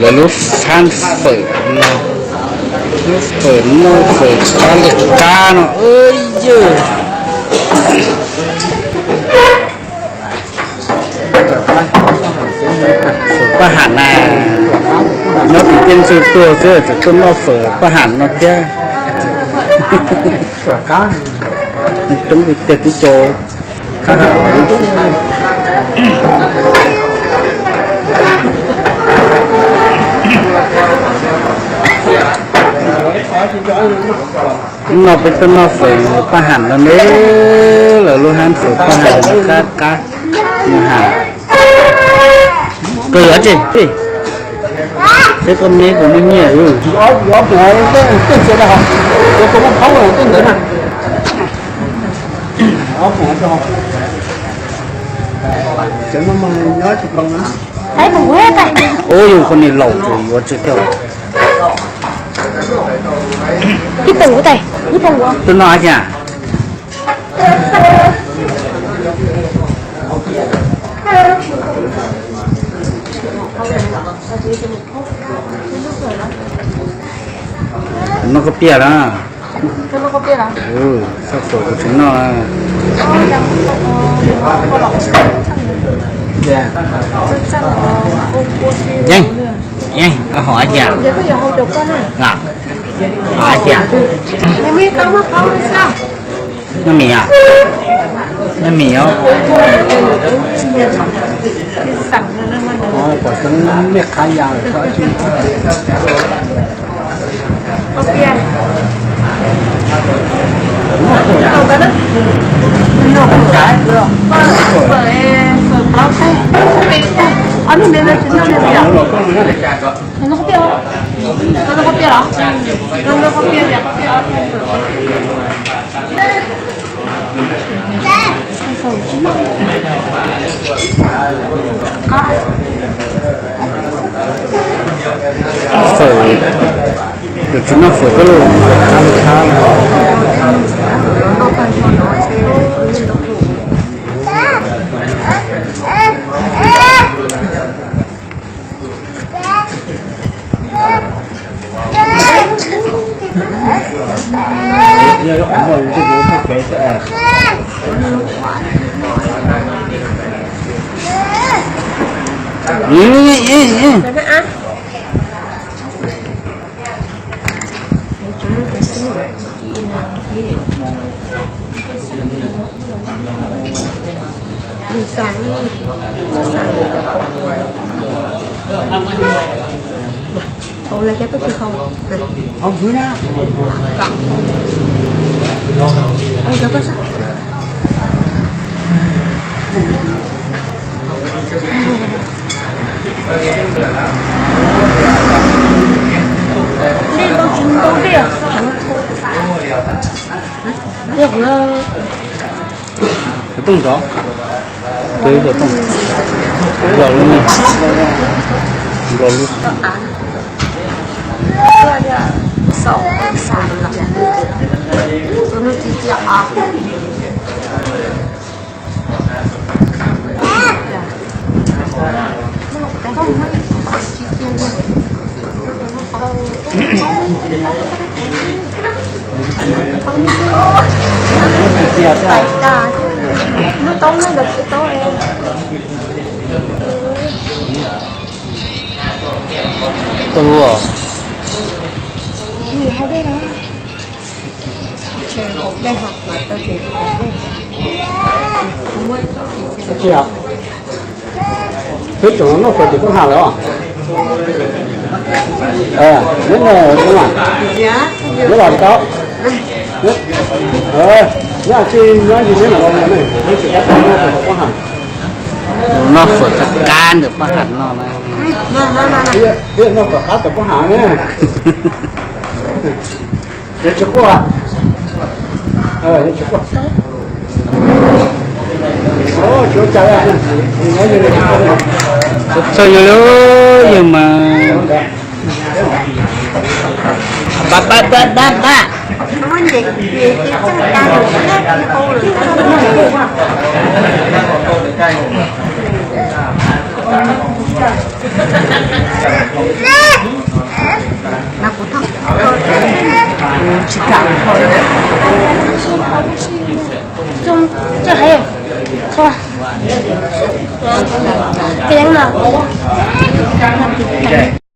Lawv lub hab fawm no, lub fawm noj fawm qab li qab no, yawg. Fawm paj ham na, nyob tim tej ntxwg tuag xwb tseem tuaj noj fawm paj ham no thiab. Coob tiag tib co. Hnub no peb tuaj noj fawm paj ham no ne, lawv lub hab fawm paj ham no qab qab. Noj ham. Koj yuav dab tsi? Seb koj me koj muaj nyiaj. Ub, yus qhov niag laus ces yuav tsis tau. Ib poom ua tais, ib poom ua. Twb noj hab cas? Noj koj piaj na. Xab fawm kuv tsis noj. Yeej, yeej, koj hov hab cas? Hov hab cas? Noj mis os? Noj mis os. Pom coob mej qhab ya lawm. Fawm, yuav tsis noj fawm koj lub fawm qab li qab no. Xov tooj nrov, xov tooj nrov lub, nrov lub. Koj lub os. Peb tsoom noj fawm tim Pab Ham lawm os. Neb, neb los tau. Neb tsis nyob ntsis neb mam los, neb tsis noj fawm tim Pab Ham. Noj fawm qab qab ntawm Pab Ham no na. Noj fawm qab ntawm Pab Ham ne. Yuav tsis quaj, yuav tsis quaj. Txog yus lub yawg mas pab pab pab pab pab. Nab kuv thoj, kuv tsis kam thoj. Coj hais, thoj. Peev no.